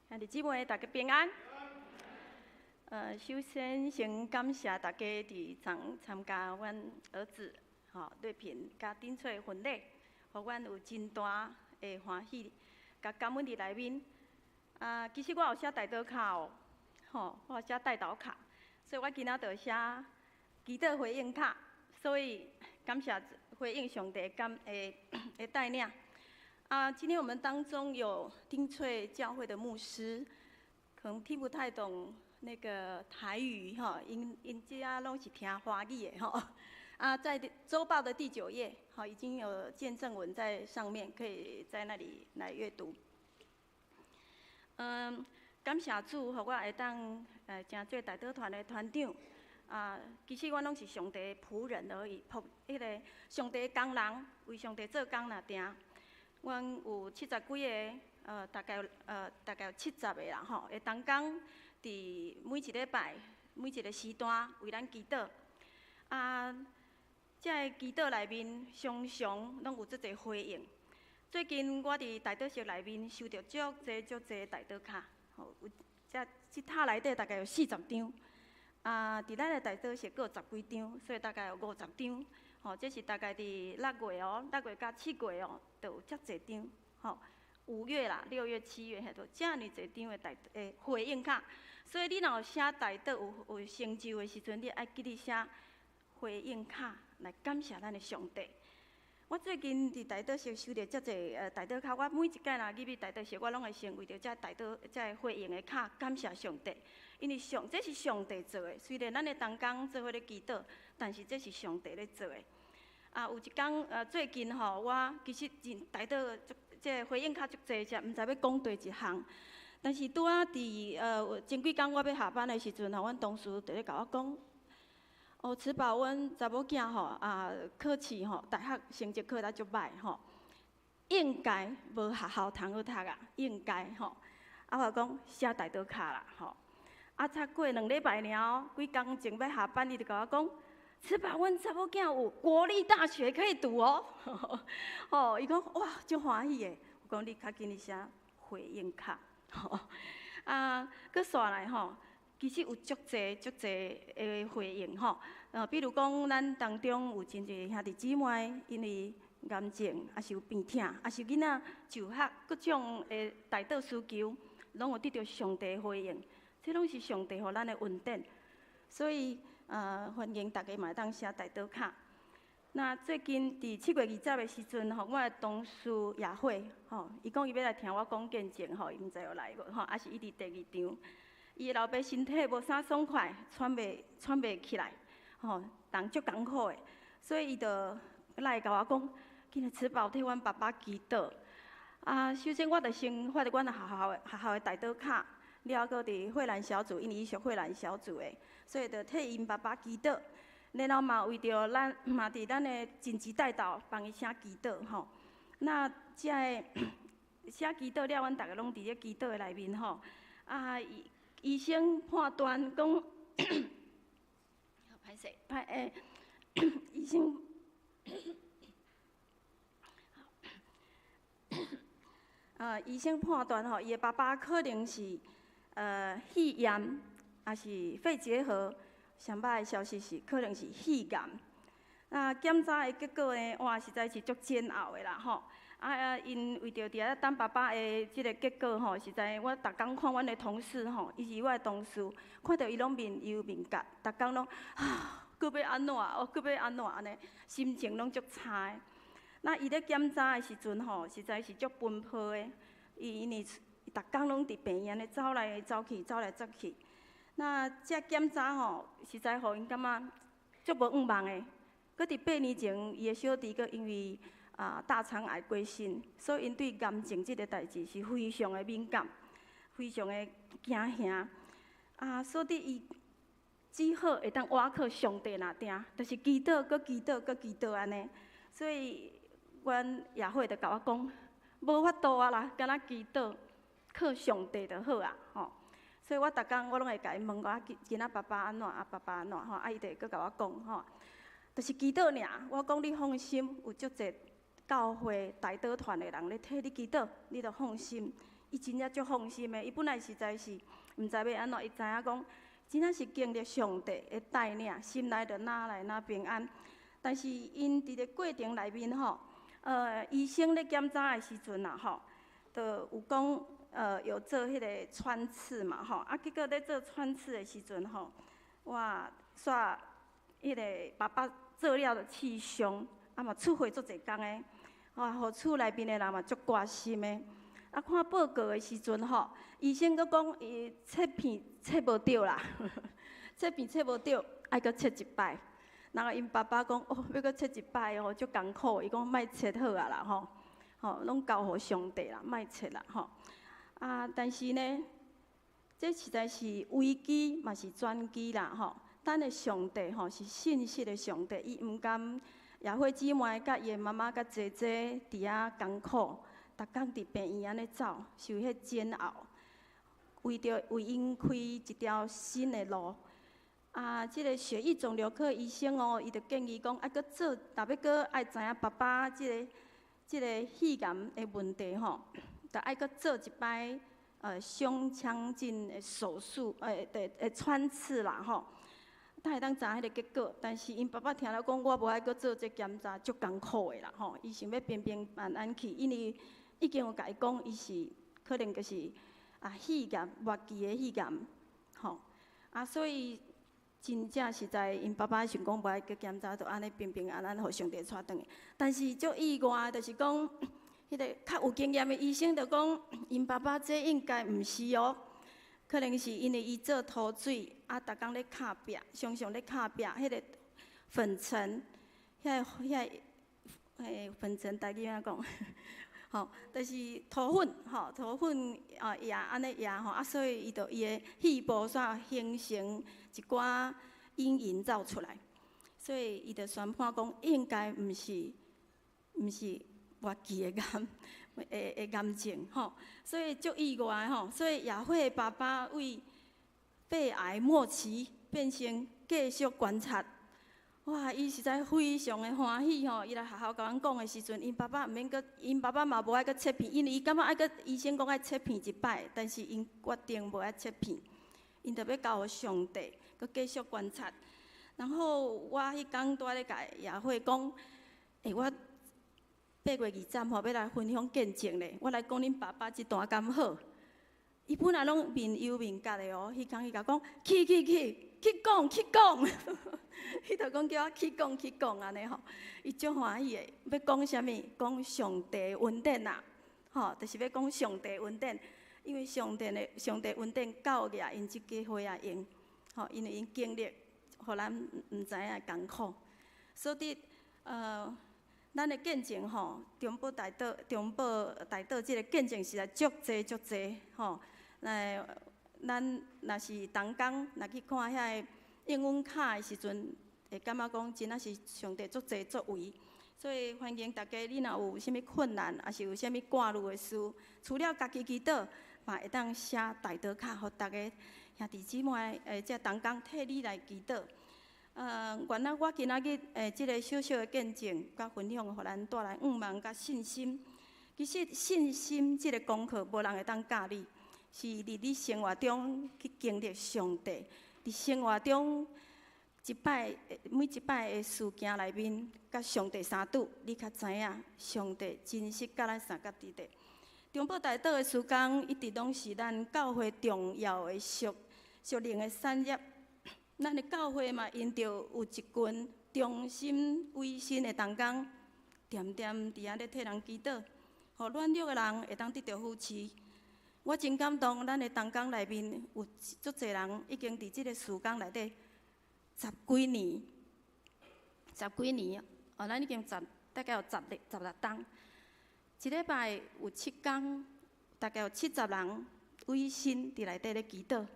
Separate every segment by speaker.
Speaker 1: 兄弟姊妹，大家平安。首先先感謝大家佇昨參加阮兒子吼瑞平佮丁翠婚禮，予阮有真大的歡喜，佮感恩佇內面。啊，其實我有寫代禱卡哦，吼，我有寫代禱卡，所以我今仔就寫祈禱回應卡，所以感謝回應上帝感的的帶領。啊，今天我們當中有丁翠教會的牧師，可能聽不太懂那個台語哈，𪜶𪜶遮攏是聽華語的吼。啊，在週報的第九頁，好，已經有見證文在上面，可以在那裡來閱讀。感謝主，予我會當成做代禱團的團長。啊，其實我攏是上帝的僕人而已，僕彼個上帝的工人，為上帝做工爾定。阮有七十幾个，大概有70個啦吼，會同工佇每一禮拜、每一個時段為咱祈禱。啊，這个祈禱內面常常攏有足濟回應。最近我佇代禱室內面收著足濟足濟代禱卡，吼，有這這塔內底大概有40張。啊，佇咱的代禱室閣有十幾張，所以大概有50張。吼，這是大概佇6月哦，6月佮7月哦，就有遮濟張。吼，5月啦，6月、7月，彼都遮爾濟張的代的回應卡。所以你若有寫代禱有成就的時陣，你愛記得寫回應卡來感謝咱的上帝。我最近佇代禱室收著遮濟代禱卡，我每一擺若入去代禱室，我攏會先為著這代禱這回應的卡感謝上帝，因為上這是上帝做的。雖然咱的同工做伙咧祈禱，但是這是上帝咧做的。啊，有一工最近吼，我其實真代禱足這個回應卡足濟只，毋知欲講佗一項。但是拄仔佇前幾工我欲下班的時陣吼，阮同事就咧共我講，哦，慈寶阮查某囝吼啊考試吼，大學成績考得足䆀吼，應該無學校通好讀啊，應該吼。啊，我講寫代禱卡啦吼。啊，才過2禮拜爾哦，幾工前欲下班，伊就共我講，慈寶阮查某囝有國立大學可以讀哦。吼，伊講哇，足歡喜的。我講你較緊去寫回應卡。吼，啊，閣紲來吼，其實有足濟足濟的回應吼。比如講，咱當中有真濟兄弟姊妹，因為癌症，抑是有病痛，抑是囡仔就學各種的代禱需求，攏有得著上帝回應。這攏是上帝予咱的恩典，所以歡迎大家嘛會當寫代禱卡。那最近佇7月20的時陣吼，我的同事雅慧吼，伊講伊欲來聽我講見證吼，伊毋知有來無吼，抑是伊佇第二場。伊的老爸身體無啥爽快，喘袂起來，吼，人足艱苦的，所以伊就來共我講，緊來慈寶替阮爸爸祈禱。啊，首先我就先發阮學校的代禱卡，了閣佇慧蘭小組，因為伊屬慧蘭小組的，所以就替𪜶爸爸祈禱。然後嘛為著咱嘛佇咱的緊急代禱幫伊寫祈禱吼。那這个寫祈禱了，阮逐个攏佇咧祈禱的內面吼。啊，醫生判斷講，歹勢歹欸，醫生，醫生判斷吼，伊的爸爸可能是肺炎，抑是肺結核。上擺的消息是，可能是肺癌。那檢查的結果呢？哇，實在是足煎熬的啦吼！啊，𪜶為著佇遐等爸爸的這个結果吼，實在我逐工看阮的同事吼，伊是我的同事，看著伊攏面憂面結，逐工攏啊，閣欲按怎？哦，閣欲按怎？按呢，心情攏足差的。那伊咧檢查的時陣吼，實在是足奔波的。伊因為逐工攏佇病院咧走來走去，走來走去。那這檢查吼，實在予𪜶感覺足無向望的。閣佇8年前，伊的小弟閣因為啊大腸癌過身，所以𪜶對癌症這个代誌是非常的敏感，非常的驚嚇。啊，所以伊只好會當倚靠上帝爾定，就是祈禱，閣祈禱，閣祈禱按呢。所以，阮雅慧就共我講，無法度啊啦，干焦祈禱，靠上帝就好啊，吼。所以我逐工我攏會共伊問講，今今仔爸爸按怎？啊，爸爸按怎？吼，啊，伊就會閣共我講吼，就是祈禱爾。我講你放心，有足濟教會代禱團的人咧替你祈禱，你著放心。伊真正足放心的。伊本來實在是毋知欲按怎，伊知影講，真正是經歷上帝的帶領，心內就哪來哪平安。但是𪜶佇咧過程內面吼，醫生咧檢查的時陣啊吼，就有講有做彼個穿刺嘛吼，啊結果咧做穿刺的時陣吼，哇，煞彼個爸爸做了就刺傷，啊嘛出血足濟工的，哇，予厝內面的人嘛足掛心的。啊，看報告的時陣吼，醫生閣講伊切片切無著啦，切片切無著，愛閣切一擺。然後𪜶爸爸講，哦，欲閣切一擺哦，足艱苦。伊講莫切好啊啦吼，吼，攏交予上帝啦，莫切啦吼。啊，但是呢，這實在是危機嘛是轉機啦吼。咱的上帝吼是信實的上帝，伊毋甘雅慧姊妹佮伊的媽媽佮姐姐佇遐艱苦，逐工佇病院按呢走，受彼煎熬，為著為𪜶開一條新的路。啊，這個血液腫瘤科醫生哦，伊就建議講，愛閣做，若欲閣愛知影爸爸這個肺癌的問題吼，就愛閣做一擺胸腔鏡的手術，的穿刺啦吼，才會當知彼个結果。但是𪜶爸爸聽了講，我無愛閣做這檢查，足艱苦的啦吼。伊想欲平平安安去，因為已經有共伊講，伊是可能就是肺癌末期的肺癌，吼啊，所以真正實在，𪜶爸爸想講無愛去檢查，就按呢平平安安，予上帝帶轉去。但是足意外，就是講，彼个較有經驗的醫生就講，𪜶爸爸這應該毋是哦，可能是因為伊做塗水，啊，逐工咧敲壁，常常咧敲壁，彼个粉塵，遐個粉塵，台語按怎講？吼，就是塗粉，吼，塗粉啊，壓按呢壓吼，啊，所以伊就伊的肺部煞形成一寡陰影走出來，所以伊就宣判講，應該毋是末期的癌的癌症吼，所以足意外吼，所以雅慧爸爸為肺癌末期變成繼續觀察。哇！伊實在非常的歡喜吼，伊來學校共阮講的時陣，𪜶爸爸毋免閣，𪜶爸爸嘛無愛閣切片，因為伊感覺愛閣醫生講愛切片一擺，但是𪜶決定無愛切片，𪜶就欲交予上帝，閣繼續觀察。然後我彼工拄仔咧共雅慧講，欸，我8月20吼欲來分享見證咧，我來講恁爸爸這段敢好？伊本來攏面憂面結的哦，彼工伊共講，去去去，去講去講。伊就講叫我去講去講按呢吼，伊足歡喜的，欲講啥物？講上帝恩典啊，吼，就是欲講上帝恩典，因為上帝恩典夠額𪜶這家伙仔用，吼，因為𪜶經歷，予咱毋知影艱苦，所以咱的見證吼，中保大島這個見證實在足濟足濟吼，咱若是同工若去看遐个應允卡的時陣，會感覺講真正是上帝足濟作為，所以歡迎大家，你若有啥物困難，抑是有啥物掛慮的事，除了家己祈禱，嘛會當寫代禱卡，予逐个兄弟姊妹這同工替你來祈禱。原來我今仔日這个小小的見證佮分享，予咱帶來向望佮信心。其實信心這个功課，無人會當教你，是佇你生活中去經歷上帝。佇生活中，一擺每一擺的事件內面，佮上帝相拄，你較知影上帝真實佮咱相佮佇咧。中保大島的事工，一直攏是咱教會重要的屬靈的產業。咱的教會嘛，因著有一群忠心委身的同工，恬恬佇遐咧替人祈禱，予軟弱的人會當得著扶持。我真感動，咱的同工內面有足濟人已經佇這个事工內底十幾年，十幾年哦，咱已經大概有16冬，一禮拜有7工，大概有70人委身佇內底咧祈禱。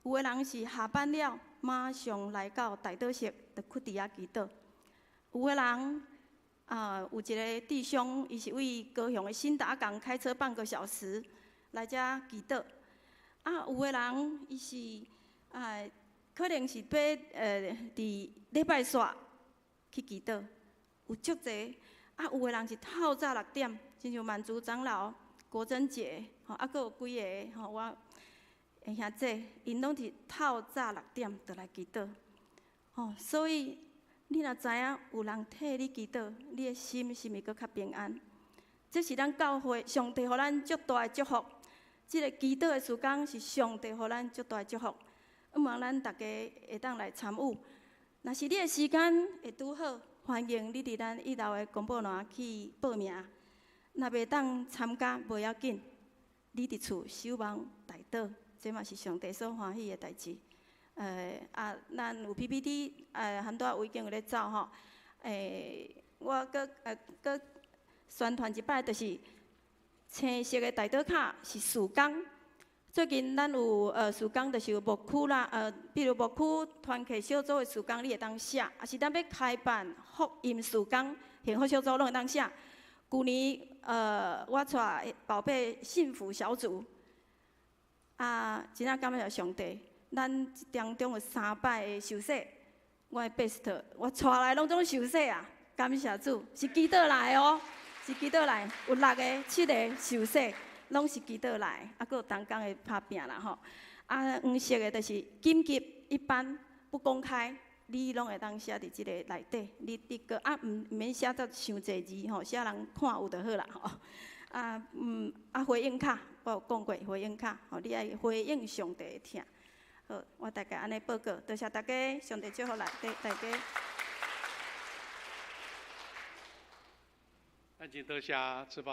Speaker 1: 有的人是下班了，馬上來到代禱室，就囥佇遐祈禱。有的人啊，有一个弟兄，伊是為高雄的新達港開車半個小時來遮祈禱。啊，有的人伊是啊，可能是欲佇禮拜四去祈禱，有足濟。啊，有的人是透早6點，親像滿族長老，國珍姐，吼，啊，閣有幾个吼，我的兄姊，𪜶攏是透早6點就來祈禱，吼，所以你若知影有人替你祈禱，你的心是毋是閣較平安？這是咱教會上帝予咱足大的祝福。這个祈禱的時間是上帝予咱足大的祝福，希望咱逐家會當來參與。若是你的時間會拄好，歡迎你佇咱一樓的公布欄去報名。若袂當參加，無要緊，你佇厝守望代禱，這嘛是上帝所歡喜的代誌。啊，咱有 PPT，很多已經有咧走吼。我閣宣傳一擺，就是青色的代禱卡是事工。最近咱有事工，就是有牧區啦，比如牧區團契小組的事工，你會當寫；抑是咱欲開辦福音事工，幸福小組攏會當寫。舊年我帶寶貝幸福小組，啊，真正感謝上帝，咱當中有三擺的受洗，我的 best，我帶來攏總受洗啊！感謝主，是祈禱來的哦，是祈禱來，有六个、七个受洗，攏是祈禱來，啊，閣有同工的拍拚啦吼。啊，黃色的就是緊急、一般、不公開，你攏會當寫佇這個內底。你閣啊，毋免寫得傷濟字吼，寫人看有就好啦吼。啊，啊，回應卡，我有講過回應卡，吼，你愛回應上帝的疼。好，我大概按呢報告，多謝大家，上帝祝福來大家。
Speaker 2: 咱真多謝志寶老。